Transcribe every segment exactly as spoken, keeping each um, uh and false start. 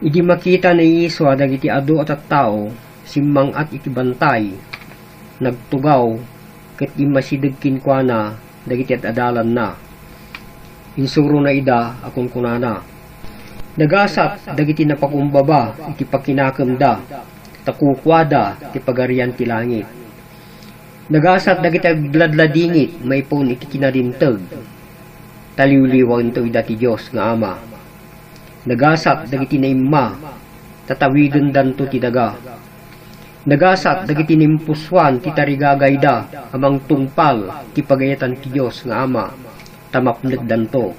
Idi makita ni Yesua dagiti adu a tattao, simmang-at iti bantay, nagtugaw, ket immasideg kenkuana dagiti ad-adalanna. Insurona ida a kunkunana, "Nagasat dagiti napakumbaba iti pakinakemda, ta kukuada ti Pagarian ti langit. Nagasat dagiti agladladingit maipaon iti kinalinteg, ta liwliwaento ida ti Dios nga Ama. Nagasat dagiti naimma, ta tawidendanto ti daga. Nagasat dagiti naimpusoan ti tarigagayda a mangtungpal ti pagayatan ti Dios nga Ama, ta mapnekdanto.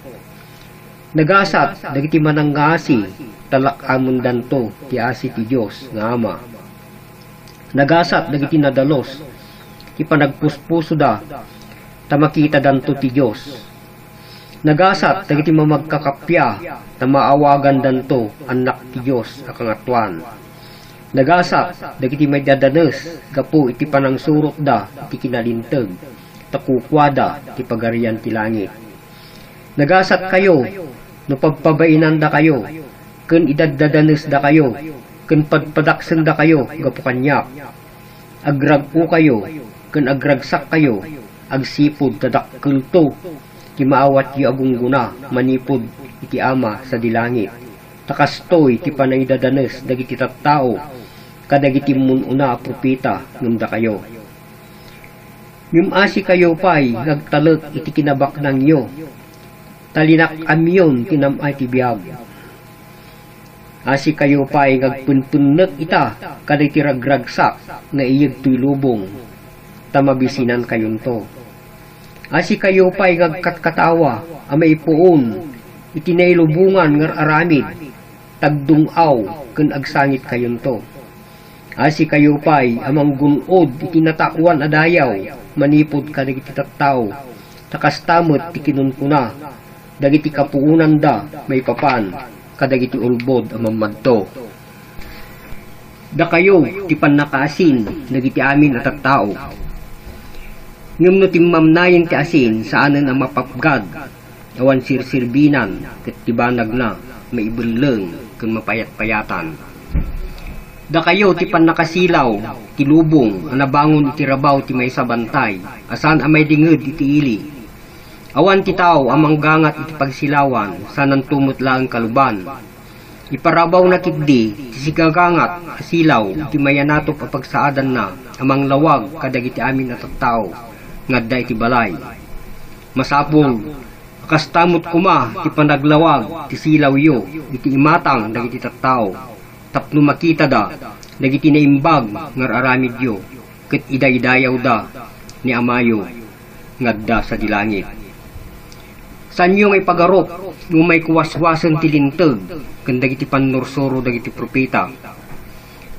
Nagasat dagiti manangngaasi, ta lak-amendanto ti asi ti Dios nga Ama. Nagasat dagiti nadalus ti panagpuspusoda, ta makitadanto ti Dios. Nagasat dagiti mamagkakappia, ta maawagandanto annak ti Dios a Kangatoan. Nagasat dagiti maidadanes gapu iti panangsurotda iti kinalinteg, ta kukuada ti Pagarian ti langit. Nagasatkayo no pagpabainandakayo, ken idaddadanesdakayo, ken padpadaksendakayo gapu kaniak. Agrag-okayo ken agragsakkayo agsipud ta dakkelto ti maawatyo a gunggona manipud iti Ama sadi langit. Ta kastoy ti panangidadanes dagiti tattao kadagiti immun-una a profeta ngem dakayo. Ngem asikayo pay nga agtalek iti kinabaknangyo, ta linak-amyon ti nam-ay ti biag. Asikayo pay nga agpenpennek ita kadagiti ragragsak nga iyeg toy lubong, ta mabisinankayonto. Asikayo pay nga agkatkatawa a maipuon iti nailubongan nga ar-aramid, tagdung-aw ken agsangitkayonto. Asikayo pay a manggun-od iti nataoan a dayaw manipud kadagiti tattao, ta kasta met ti kinunkuna dagiti kapuonanda maipapan kadagiti ulbod a mammadto. Dakayo ti pannakaasin dagiti amin a tattao. Ngem no timmamnayen ti asin, saanen a mapapgad, awan sirsirbinan, ket ti banagna maibelleng ken mapayatpayatan. Dakayo ti pannakasilaw ti lubong a nabangon iti rabaw ti maysa a bantay a saan a maidinged iti ili. Awan ti tao a manggangat iti pagsilawan, sananto met laeng kaluban. Iparabawna ketdi ti sigagangat a silaw iti mayanatop a pagsaadanna a manglawag kadagiti amin a tattao nga adda iti balay. Masapul a kasta met koma ti panaglawag ti silawyo iti imatang dagiti tattao, tapno makitada dagiti naimbag nga ar-aramidyo ket idaydayawda ni Amayo nga adda sadi langit. Saanyo nga ipagarup no maikuwaswasen ti Linteg ken dagiti pannursuro dagiti profeta.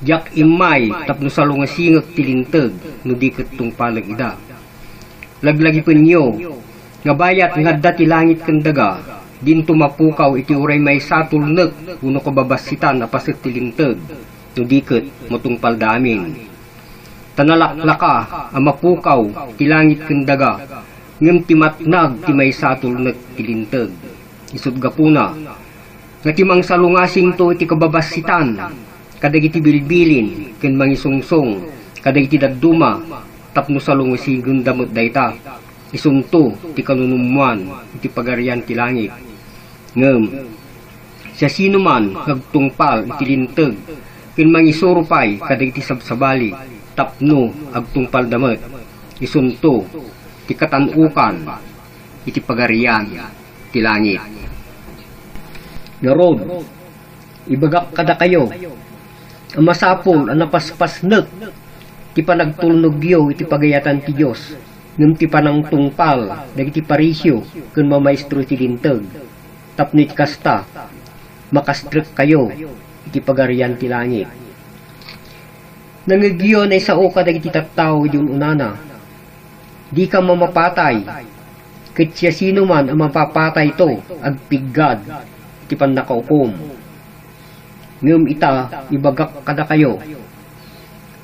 Diak immay tapno salungasingek ti Linteg no di ket tungpalek ida. Laglagipenyo nga bayat nga adda ti langit ken daga, dinto mapukaw iti uray maysa a tulnek wenno kababassitan a paset ti Linteg, no di ket matungpalda amin. Ta nalaklaka a mapukaw ti langit ken daga, ngem ti matnag ti maysa a tulnek ti Linteg. Isut' gapuna nga ti mangsalungasingto iti kababassitan kadagiti bilbilin ken mangisungsong kadagiti dadduma tapno salungasingenda met dayta. Isunto ti kanunummoan iti Pagarian ti Langit. Ngem siasinoman nga agtungpal iti Linteg ken mangisuro pay kadagiti sabsabali tapno agtungpalda met, isunto ti katan-okan iti Pagarian ti Langit. Ngarud, ibagak kadakayo a masapul a napaspasnek ti panagtulnogyo iti pagayatan ti Dios, ngem ti panangtungpal dagiti Fariseo ken mamaestro ti Linteg, tapno iti kasta, makastrekkayo iti Pagarian ti Langit. Nangngegyo a naisao kadagiti tattao idi un-unana, "Dika mamapatay, ket siasinoman a mapapatayto agpiggad iti pannakaukom." Ngem ita, ibagak kadakayo,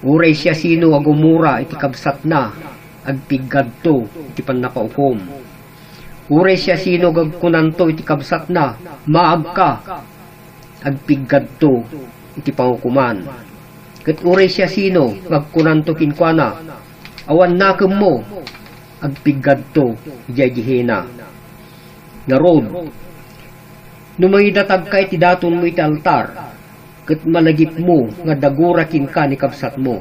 uray siasino a gumura iti kabsatna, agpiggadto iti pannakaukom. Uray siasino a agkunanto iti kabsatna, "Maagka," agpiggadto iti pangukoman. Ket uray siasino nga agkunanto kenkuana, "Awan nakemmo," agpiggadto idiay Gehenna. Ngarud, no mangidatagka iti datonmo iti altar, ket malagipmo nga dagura kenka ni kabsatmo,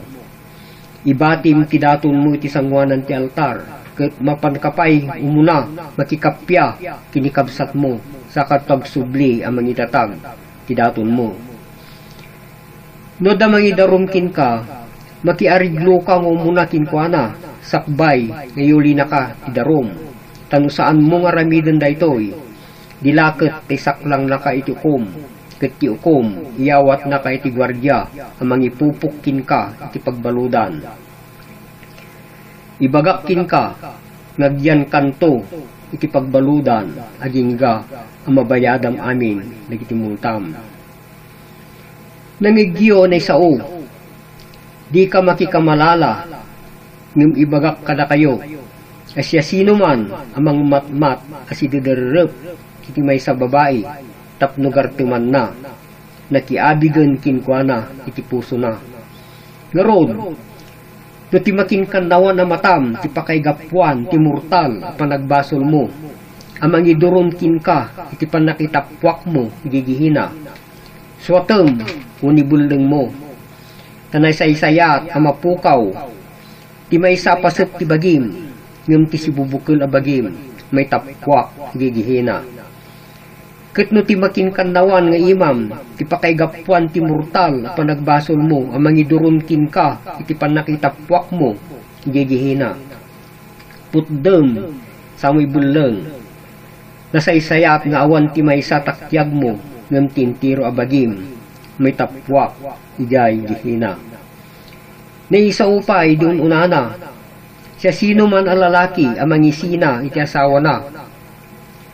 ibatim ti datonmo iti sangoanan ti altar, ket mapanka pay umuna makikappia ken ni kabsatmo, saka agsubli a mangidatag ti datonmo. No adda mangidarum kenka, makiarigloka nga umuna kenkuana sakbay nga iulinaka ti darum. Ta no saanmo nga aramiden daytoy, di la ket ta isaklangnaka iti ukom, ket ti ukom iyawatnaka iti guardia a mangipupok kenka iti pagbaludan. Ibagak kenka nga agyankanto iti pagbaludan agingga a mabayadam amin dagiti multam. Nangngegyo a naisao, dika makikamalala, ngem ibagak kadakayo a siasinoman a mangmatmat a sidederrep iti maysa a babai tapno gartemanna, nakiabigen kenkuana iti pusona. Ngarud, no ti makinkannawan a matam ti pakaigapuan ti mortal a panagbasolmo a mangiduron kenka iti pannakitappuakmo idiay Gehenna, suatem wenno ibellengmo. Ta naisaysayaat a mapukaw ti maysa a paset ti bagim, ngem ti sibubukel a bagim maitappuak idiay Gehenna. Ket no ti makinkannawan nga imam ti pakaigapuan ti mortal a panagbasolmo a mangiduron kenka iti pannakitappuakmo idiay Gehenna, putdem, samo ibelleng. Nasaysayaat nga awan ti maysa a taktiagmo ngem ti entero a bagim maitappuak idiay Gehenna. Naisao pay idi un-unana, siasinoman a lalaki a mangisina iti asawana,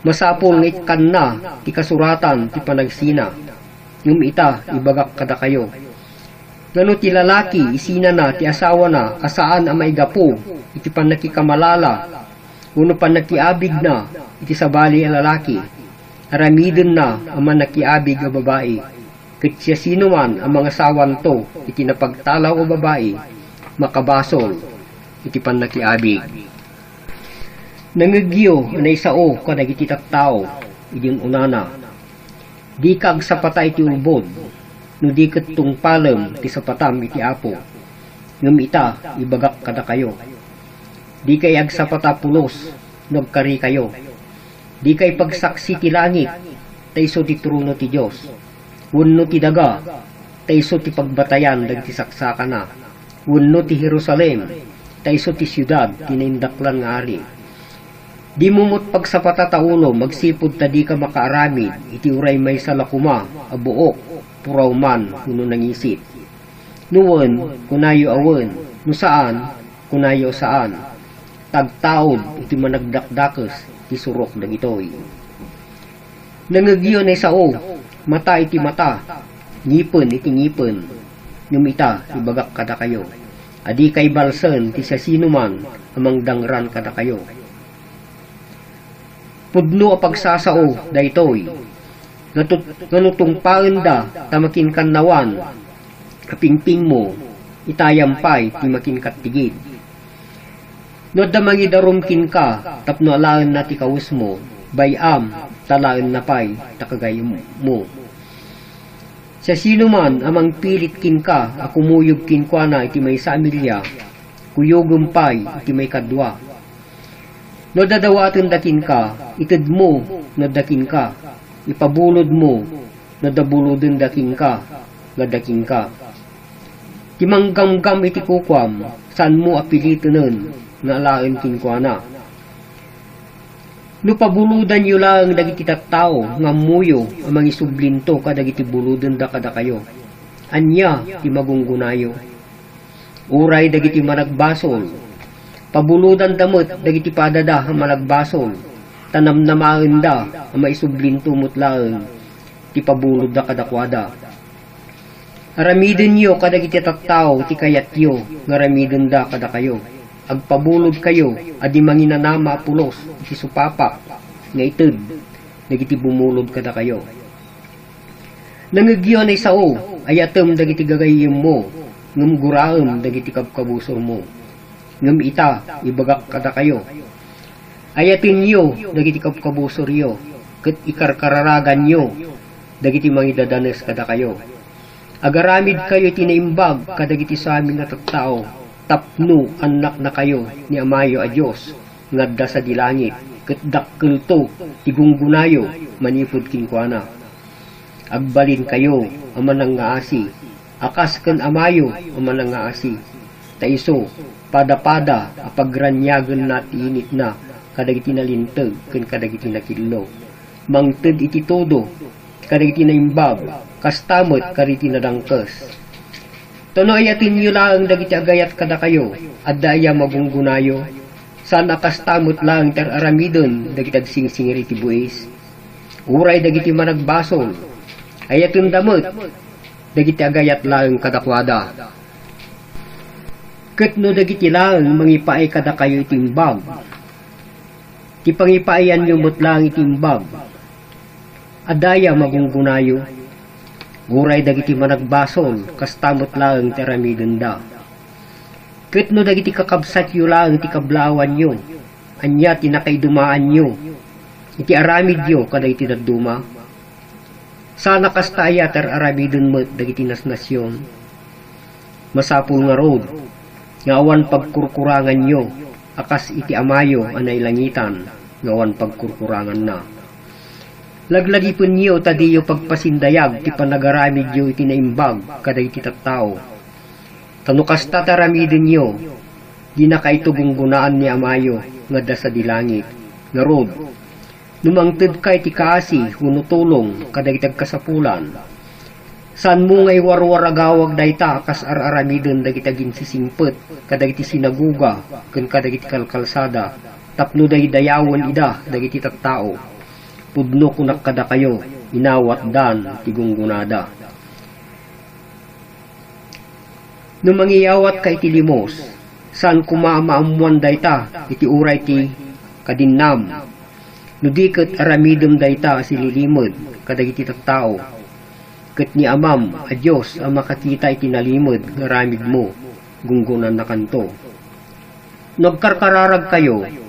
masapul nga ikkanna ti kasuratan ti panagsina. Ngem ita, ibagak kadakayo, nga no ti lalaki isinana ti asawana a saan a maigapu iti pannakikamalala wenno pannakiabigna iti sabali a lalaki, aramidenna a mannakiabig a babai. Ket siasinoman a mangasawanto iti napagtalaw a babai, makabasol iti pannakiabig. Nangngegyo a naisao kadagiti tattao idi un-unana, dika agsapata iti ulbod, no di ket tungpalem ti sapatam iti Apo. Ngem ita, ibagak kadakayo, dikay agsapata a pulos no agkarikayo. Dikay pagsaksi ti langit, ta isu ti trono ti Dios, wenno ti daga, ta isu ti pagbatayan dagiti saksakana, wenno ti Jerusalem, ta isu ti siudad ti naindaklan nga ari. Dimo met pagsapata ta ulom agsipud ta dika makaaramid iti uray maysa la koma a buok, puraw man wenno nangisit. No wen, kunayo a wen, no saan, kunayo a saan. Ta agtaud iti managdakdakes ti surok dagitoy. Nangngegyo a naisao, mata iti mata, ngipen iti ngipen. Ngem ita, ibagak kadakayo, a dikay balsen ti siasinoman a mangdangran kadakayo. Pudno a pagsasao daytoy, nga tut-, nga no tungpaenda ta makinkannawan a pingpingmo, itayam pay ti makinkattigid. No adda mangidarum kenka tapno alaenna ti kawesmo, bay-am ta alaenna pay ta kagayemmo. Siasinoman a mangpilit kenka a kumuyog kenkuana iti maysa a milya, kuyogem pay iti maikadua. No adda dawatenda kenka, itedmo no adda kenka, ipabulodmo no adda bulodenda kenka nga adda kenka. Ti manggamgam iti kukuam, saanmo a pilitenen nga alaen kenkuana. No pabulodanyo laeng dagiti tattao nga ammoyo a mangisublinto kadagiti bulodenda kadakayo, ania ti magunggonayo? Uray dagiti managbasol, pabulodanda met dagiti padada a managbasol, ta namnamaenda a maisublinto met laeng ti pabulodda kadakuada. Aramidenyo kadagiti tattao ti kayatyo nga aramidenda kadakayo. Agpabulodkayo a di manginanama a pulos iti supapak nga ited dagiti bumulod kadakayo. Nangngegyo a naisao, ayatem dagiti gagayyemmo, ngem guraem dagiti kabkabusormo. Ngem ita, ibagak kadakayo, ayatenyo dagiti kabkabusoryo, ket ikarkararaganyo dagiti mangidadanes kadakayo. Agaramidkayo iti naimbag kadagiti samin a tattao, tapno annaknakayo ni Amayo a Dios nga adda sadi langit, ket dakkelto ti gunggonayo manipud kenkuana. Agbalinkayo a manangngaasi, a kas ken Amayo a manangngaasi, ta isu, padapada a pagraniagenna ti initna kadagiti nalinteg ken kadagiti nakillo. Mangted iti todo kadagiti naimbag, kasta met kadagiti nadangkes. Ta no ayatenyo laeng dagiti agayat kadakayo, adda aya magunggonayo? Saan a kasta met laeng ti ar-aramiden dagiti agsingsingir iti buis? Uray dagiti managbasol, ayatenda met dagiti agayat laeng kadakuada. Ket no dagiti laeng mangipaay kadakayo iti imbag, ti pangipaayanyo met laeng iti imbag, adda aya magunggonayo? Uray dagiti managbasol, kasta met laeng ti aramidenda. Ket no dagiti kakabsatyo laeng ti kablaawanyo, ania ti nakaidumaanyo iti aramidyo kadagiti dadduma? Saan a kasta aya ti ar-aramiden met dagiti nasnasion? Masapul ngarud nga awan pagkurkuranganyo a kas iti Amayo a nailangitan nga awan pagkurkuranganna. Laglagipenyo ta diyo pagpasindayag ti panagaramidyo iti naimbag kadagiti tattao. Ta no kasta ti aramidenyo, dinakayto gunggonaan ni Amayo nga adda sadi langit. Ngarud, no mangtedka iti kaasi wenno tulong kadagiti agkasapulan, saanmo nga iwarwaragawag dayta a kas ar-aramiden dagiti aginsisingpet kadagiti sinagoga ken kadagiti kalkalsada tapno daydayawen ida dagiti tattao. Pudno kunak kadakayo, inawatdan ti gunggonada. No mangiyawatka iti limos, saan koma a maammoan dayta iti uray ti kadinnam, no di ket aramidem dayta a sililimed kadagiti tattao, ket ni Amam a Dios a makakita iti nalimed nga aramidmo, gunggonannakanto. No agkarkararagkayo,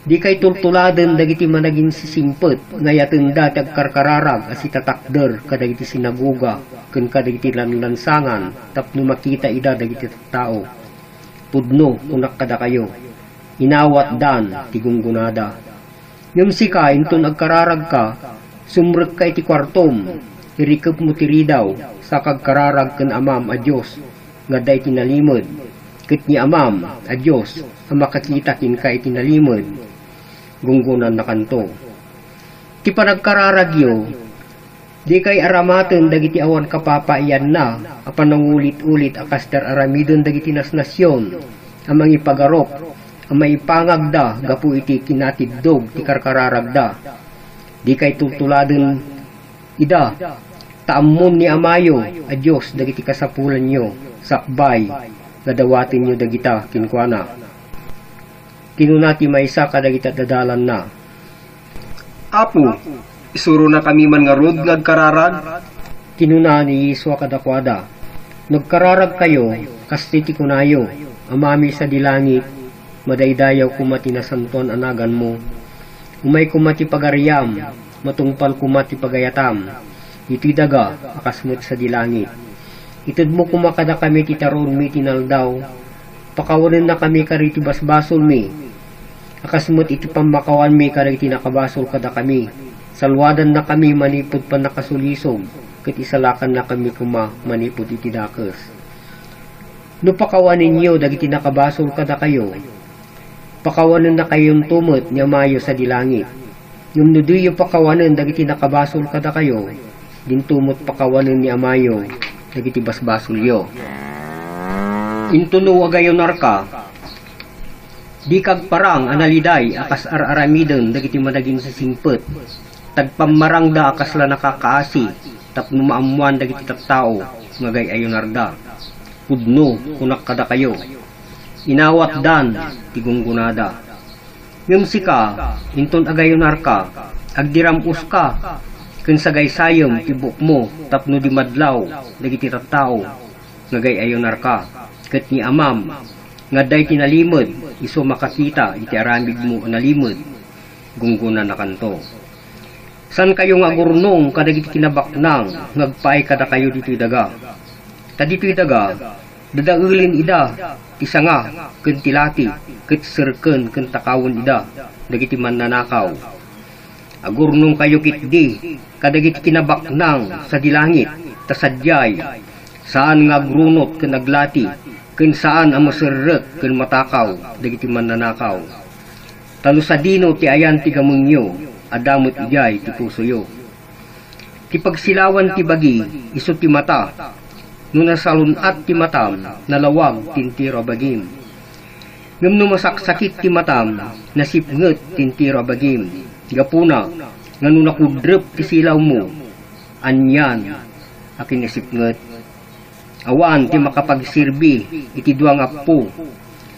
dikay tultuladen dagiti managinsisingpet nga ayatenda ti agkarkararag a sitatakder kadagiti sinagoga ken kadagiti lanlansangan tapno makita ida dagiti tattao. Pudno, kunak kadakayo, inawatdan ti gunggonada. Ngem sika, inton agkararagka, sumrekka iti kuartom, irikepmo ti ridaw, sa agkararag ken Amam a Dios nga adda iti nalimed, ket ni Amam a Dios a makakita kenka iti nalimed, gunggonannakanto. Ti panagkararagyo, dikay aramaten dagiti awan kapapaaianna a panangulit-ulit a kas ti ar-aramiden dagiti nasnasion a mangipagarok a maipangagda gapu iti kinatiddog ti karkararagda. Dikay tultuladen ida, ta ammon ni Amayo a Dios dagiti kasapulanyo sakbay nga dawatenyo dagita kenkuana. Kinuna ti maysa kadagiti ad-adalanna, "Apo, isuronakami man ngarud nga agkararag?" Kinuna ni Yesua kadakuada, "No agkararagkayo, kastoy ti kunayo, Amami sadi langit, madaydayaw koma ti nasantoan a naganmo. Umay koma ti pagariam, matungpal koma ti pagayatam, iti daga a kas met sadi langit. Itedmo koma kadakami ti taruonmi iti naldaw, pakawanennakami kadagiti basbasolmi, a kas met iti pammakawanmi kadagiti nakabasol kadakami. Saluadannakami manipud pannakasulisog, ket isalakannakami koma manipud iti dakes. No pakawanenyo dagiti nakabasol kadakayo, pakawanennakayonto met ni Amayo sadi langit. Ngem no diyo pakawanen dagiti nakabasol kadakayo, dinto met pakawanen ni Amayo dagiti basbasolyo. Intono agayunarka, dika agparang a naliday a kas ar-aramiden dagiti managinsisingpet, ta agpammarangda a kasla nakakaasi tapno maammoan dagiti tattao nga agay-ayunarda. Pudno, kunak kadakayo, inawatdan ti gunggonada. Ngem sika, inton agayunarka, agdiram-oska, ken sagaysayem ti buokmo tapno di madlaw dagiti tattao nga gay-ayunarka, ket ni Amam nga adda iti nalimed isu makakita iti aramidmo a nalimed, gunggonanakanto. Saankayo nga agurnong kadagiti kinabaknang nga agpaay kadakayo ditoy daga. Ta ditoy daga, dadaelen ida ti sanga ken ti lati, ket serken ken takawen ida dagiti mannanakaw. Agurnongkayo ketdi kadagiti kinabaknang sadi langit, ta sadiay, saan nga agrunot ken aglati, ken saan a maserrek ken matakaw dagiti mannanakaw. Ta no sadino ti ayan ti gamengyo, adda met idiay ti pusoyo. Ti pagsilawan ti bagi isu ti mata. No nasalun-at ti matam, nalawag ti entero a bagim. Ngem no masaksakit ti matam, nasipnget ti entero a bagim. Gapuna nga no nakudrep ti silawmo, anian a kinasipnget. Awan ti makapagserbi iti dua nga appo.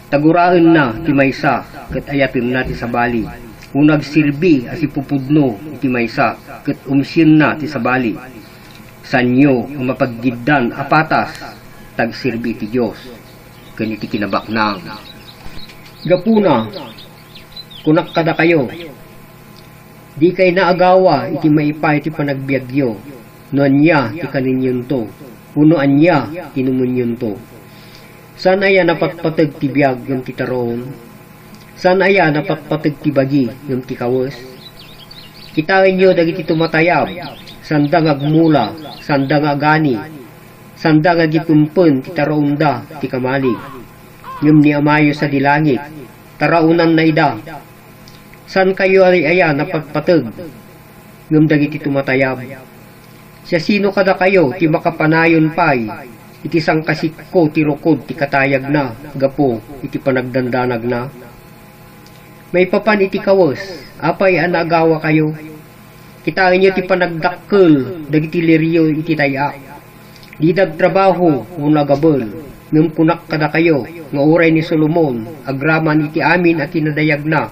Ta guraenna ti maysa ket ayatenna ti sabali, wenno agserbi a sipupudno iti maysa ket umsienna ti sabali. Saanyo a mapaggiddan a patas ta agserbi iti Dios ken iti kinabaknang. Gapuna, kunak kadakayo, dikay naagawa iti maipaay ti panagbiagyo no ania ti kanenyonto wenno ania ti inumenyonto. Saan aya napatpateg ti biag ngem ti taraon? Saan aya napatpateg ti bagi ngem ti kawes? Kitaenyo dagiti tumatayab, saanda nga agmula, saanda nga agani, saanda nga agipempen ti taraonda ti kamalig. Ngem ni Amayo sadi langit, taraonanna ida. Saankayo ay-aya napatpateg ngem dagiti tumatayab. Siasino kadakayo ti makapanayon pay iti sangkasikko ti rukod ti katayagna gapu iti panagdandanagna? Maipapan iti kawes, apay a naagawakayo? Kitaenyo ti panagdakkel dagiti lirio iti tay-ak. Dida agtrabaho wenno agabel, ngem kunak kadakayo nga uray ni Solomon agraman iti amin a kinadayagna,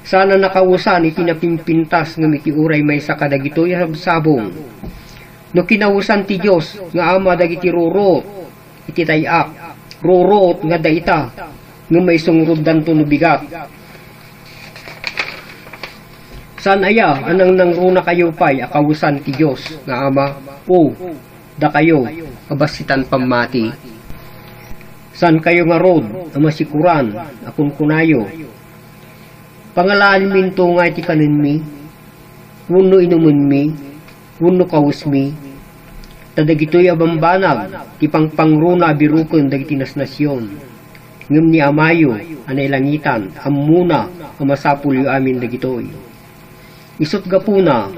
saan a nakawesan iti napimpintas ngem iti uray maysa kadagitoy a sabsabong. No kinawesan ti Dios nga Ama dagiti ruruot iti tay-ak, ruruot nga adda ita, ngem maisungruddanto no bigat. Saan aya a nangnangronakayo pay a kawesan ti Dios nga Ama? O, dakayo a bassitan pammati. Saankayo ngarud a masikoran a kunkunayo, "Pangalaanminto ngay ti kanenmi, wenno inumenmi, wenno kawesmi?" Ta dagitoy a bambanag ti pangpangruna a biroken dagiti nasnasion. Ngem ni Amayo a nailangitan, ammona a masapulyo amin dagitoy. Isut' gapuna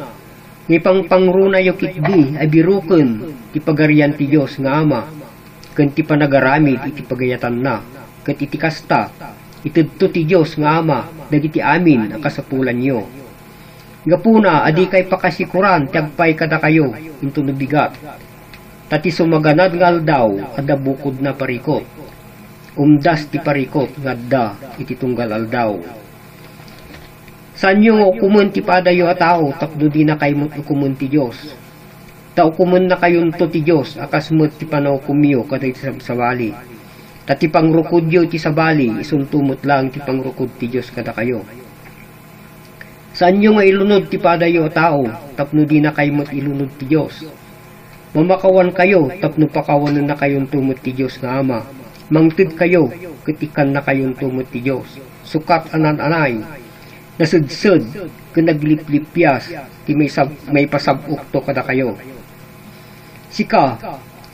nga ipangpangrunayo ketdi a biroken ti Pagarian ti Dios nga Ama, ken ti panagaramid iti pagayatanna, ket iti kasta, itedto ti Dios nga Ama dagiti amin a kasapulanyo. Gapuna a dikay pakasikoran ti agpaay kadakayo intono bigat. Ta ti sumaganad nga aldaw, adda bukodna parikut. Umdas ti parikut nga adda iti tunggal aldaw. Saanyo nga ukomen ti padayo a tao tapno dinakay met ukomen ti Dios. Ta ukomennakayonto ti Dios a kas met ti panaukomyo kadagiti sabsabali. Ta ti pangrukodyo iti sabali, isunto met laeng ti pangrukod ti Dios kadakayo. Saanyo nga ilunod ti padayo a tao tapno dinakay met ilunod ti Dios. Mamakawankayo tapno pakawanennakayonto met ti Dios nga Ama. Mangtedkayo ket ikkannakayonto met ti Dios. Sukat a naan-anay, nasedsed, ken nagliplipias ti maisab-, maipasab-okto kadakayo. Sika,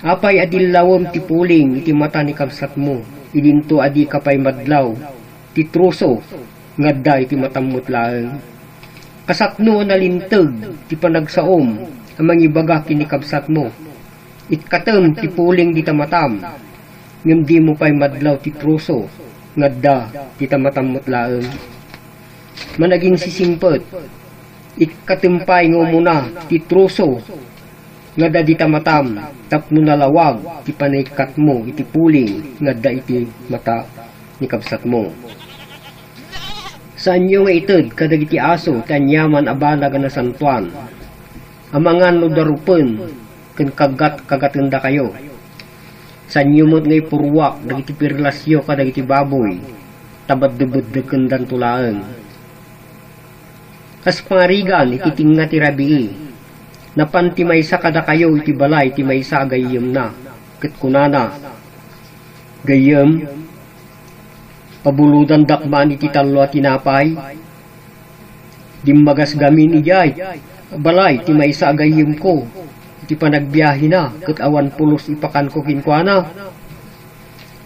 apay a dillawem ti puling iti mata ni kabsatmo, idinto a dika pay madlaw ti troso nga adda iti matam met laeng? Kasatno a nalinteg ti panagsaom a mangibaga ken ni kabsatmo, "Ikkatem ti puling dita matam," ngem dimo pay madlaw ti troso nga adda dita matam met laeng? Managinsisimpet, ikkatem pay nga umuna ti troso nga adda dita matam tapno nalawag ti panaikkatmo iti puling nga adda iti mata ni kabsatmo. Saanyo nga ited kadagiti aso ti aniaman a banag a nasantoan. amangan no darupen ken kaggat-kagatendakayo. Saanyo met nga ipurruak dagiti perlasyo kadagiti baboy, ta baddebeddekendanto laeng. Kas pangarigan iti tengnga ti rabii, napan ti maysa kadakayo iti balay ti maysa a gayyemna, ket kunana, "Gayyem, pabulodandak man iti tallo a tinapay. Dimmagas gamin idiay balay ti maysa a gayyemko iti panagbiahena ket awan pulos ipakanko kenkuana."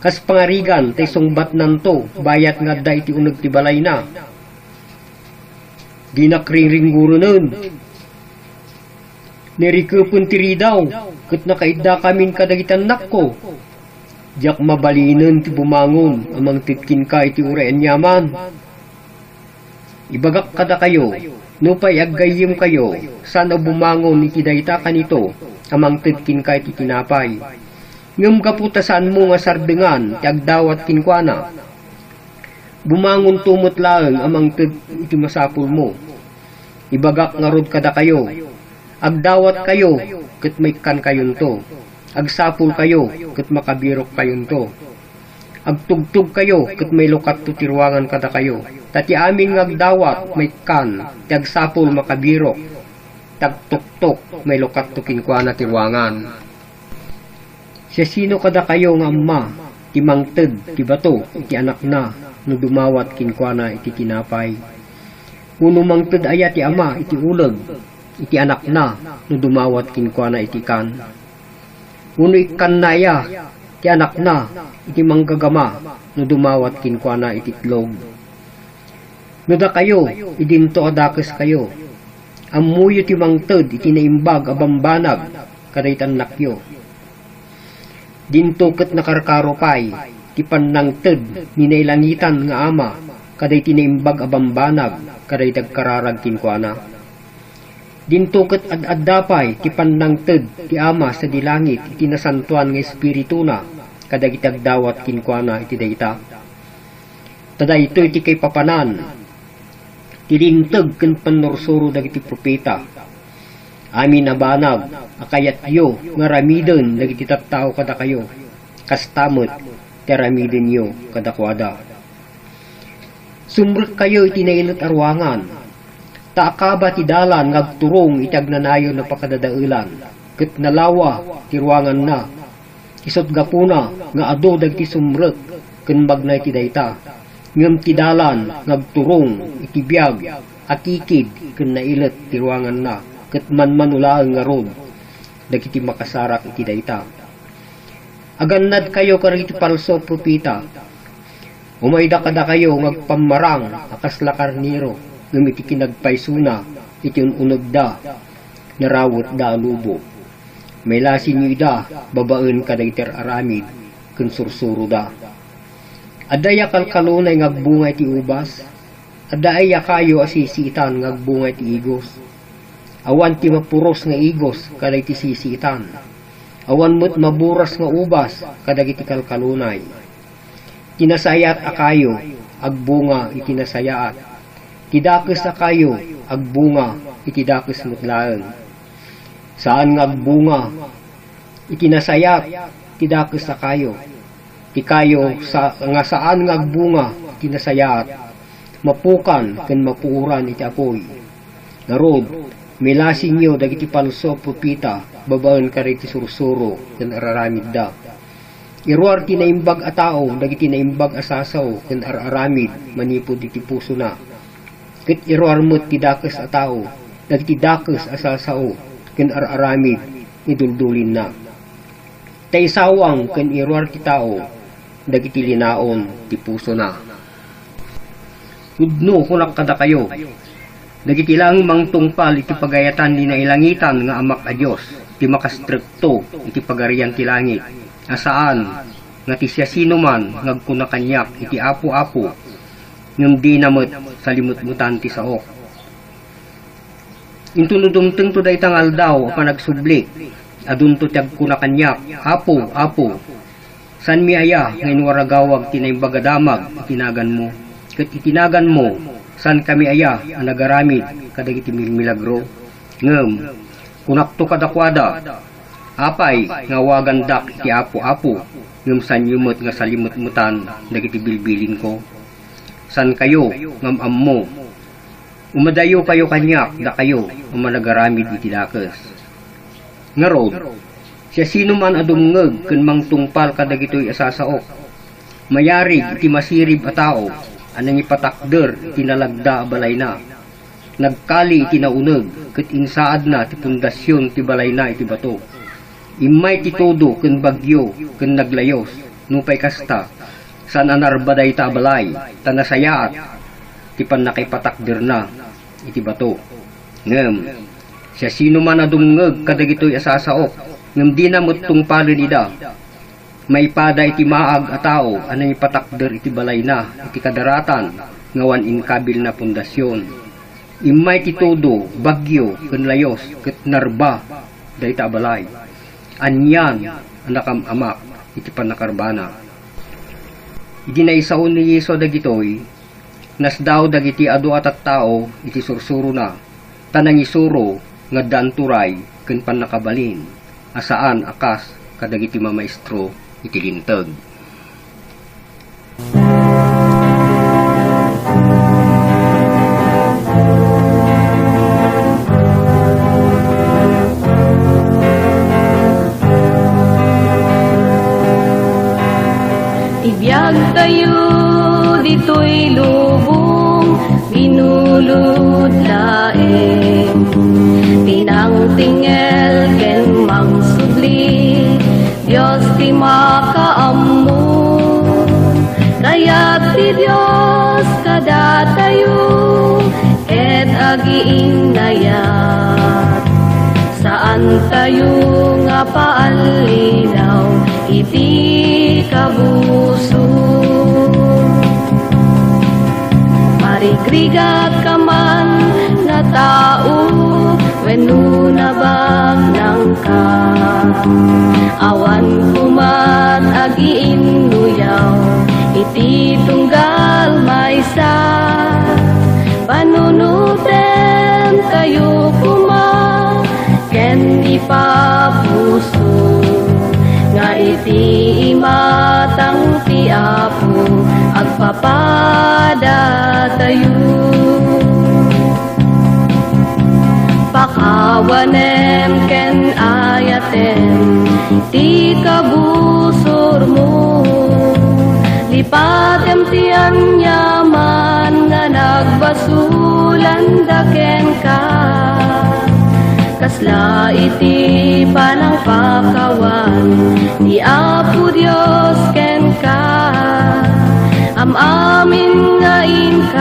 Kas pangarigan, tay sungbatnanto bayat nga adda iti uneg ti balayna. Dinak ringringgurenen. Narikepen ti ridaw, ket nakaiddakamin kadagiti annakko. Diak mabalinen ti bumangon a mangted kenka iti uray aniaman. Ibagak kadakayo, nupay aggayyemkayo, saan a bumangon iti dayta kanito a mangted kenka iti tinapay. Ngem gapu ta saanmo nga sardengan ti agdawat kenkuana, bumangonto met laeng a mangted iti masapulmo. Ibagak ngarud kadakayo, agdawatkayo ket maikkankayonto. Agsapulkayo ket makabirokkayonto. Agtugtogkayo ket mailukatto ti ruangan kadakayo. Ta ti amin nga agdawat maikkan, ti agsapul makabirok, ti agtuktok mailukatto kenkuana ti ruangan. Siasino kadakayo nga amma ti mangted ti bato iti anakna no dumawat kenkuana iti tinapay? Wenno mangted aya ti ama iti uleg iti anakna no dumawat kenkuana iti kan? Wenno ikkanna aya ti anakna iti manggagama no dumawat kenkuana iti itlog? No dakayo, idinto a dakeskayo. Ammoyo ti mangted iti naimbag a bambanag kadagiti annakyo. Dinto ket nakarkaro pay ti pannangted ni nailangitan nga Ama kadagiti naimbag a bambanag kadagiti agkararag kenkuana. Dinto ket ad-adda pay ti pannangted ti Ama sadi langit iti nasantoan nga Espirituna kadagiti agdawat kenkuana iti dayta. Ta daytoy ti kaipapanan ti linteg ken pannursuro dagiti profeta. Amin a banag a kayatyo nga aramiden dagiti tattao kadakayo, kasta met ti aramidenyo kadakuada. Sumrekkayo iti nailet a ruangan, ta akaba ti dalan nga agturong iti agnanayon a pakadadaelan, ket nalawa ti ruanganna. Isut' gapuna nga adu dagiti sumrek ken magna iti dayta, ngem ti dalan nga agturong iti biag, akikid ken nailet ti ruanganna, ket manmano laeng ngarud dagiti makasarak iti dayta. Agannadkayo kadagiti falso a profeta. Umayda kadakayo nga agpammarang a kasla karnero, ngem iti kinagpaysona, iti un-unegda, narawetda a lobo. Mailasinyo ida babaen kadagiti ar-aramid ken sursuroda. Adda aya kalkalunay nga agbunga iti ubas? Adda aya kayo a sisiitan nga agbunga iti igos? Awan ti mapuros nga igos kadagiti sisiitan. Awan met maburas nga ubas kadagiti kalkalunay. Ti nasayaat a kayo agbunga iti nasayaat. Ti dakes a kayo agbunga iti dakes met laeng. Saan nga agbunga iti nasayaat ti dakes a kayo. Ti kayo sa, nga saan nga agbunga iti nasayaat, mapukan ken mapuoran iti apuy. Ngarud, milasinyo dagiti falso a profeta babaen kadagiti sursuro ken ar-aramidda. Iruar ti naimbag a tao dagiti naimbag a sasao ken ar-aramid manipud iti pusona. Ket iruar met ti dakes a tao dagiti dakes a sasao ken ar-aramid ni duldulinna. Ta isawang ken iruar ti tao dagiti linaon ti pusona. Pudno kunak kadakayo, dagiti laeng mangtungpal iti pagayatan ni nailangitan nga Amak a Dios, ti makastrekto iti pagarian ti langit, a saan nga ti siasinoman nga agkuna kaniak iti Apo, Apo, ngem dina met salimetmetan ti saok. Inton no dumtengto dayta nga aldaw a panagsublik, adunto ti agkuna kaniak, "Apo, Apo, saanmi aya nga inwaragawag ti Naimbag a Damag iti naganmo? Ket iti naganmo, saankami aya a nagaramid kadagiti milmilagro?" Ngem, Kunakto kadakuada, "Apay nga awagandak iti Apo, Apo, ngem saanyo met nga salimetmetan dagiti bilbilinko? Saankayo nga am-ammo. Umadayokayo kaniak, dakayo a managaramid iti dakes." Ngarud, siasinoman a dumngeg ken mangtungpal kadagitoy a sasaok, mayarig iti masirib a tao a nangipatakder iti nalagda a balayna. Nagkali iti nauneg ket insaadna ti pundasion ti balayna iti bato. Immay ti tudo ken bagyo ken naglayos. Nupay kasta, saan a narba dayta a balay, ta nasayaat ti pannakaipatakderna iti bato. Ngem siasinoman a dumngeg kadagitoy a sasaok, ngem dina met tungpalen ida, maipada iti maag a tao a nangipatakder iti balayna iti kadaratan nga awan inkabilna pundasion. Immay ti tudo, bagyo, ken layos, ket narba dayta a balay. Anian a nakam-amak iti pannakarbana. Idi naisao ni Yesu dagitoy, nasdaaw dagiti adu a tattao iti sursurona, ta nangisuro nga adda anturay ken pannakabalin a saan a kas kadagiti mamaestro iti Linteg. Ti biagtayo ditoy lubong, binulod laeng. Pinangtingel ken mangsubli, Dios ti makaammo. Kayat ti Dios kadatayo, ket agiinnayat. Saantayo nga paallinaw iti kabusor. Marigrigak ka man nga tao, wenno nabangnangka. Awan koman agiinnuyaw iti tunggal maysa. Panunoten tayo koma ken ipapuso nga iti imatang ti Apo agpapada tayo. Pakawanem ken ayatem ti kabusormo. Lipatem ti aniaman nga nagbasolanda kenka. Kasla iti panangpakawan ti Apo Dios kenka. Am-amin nga inka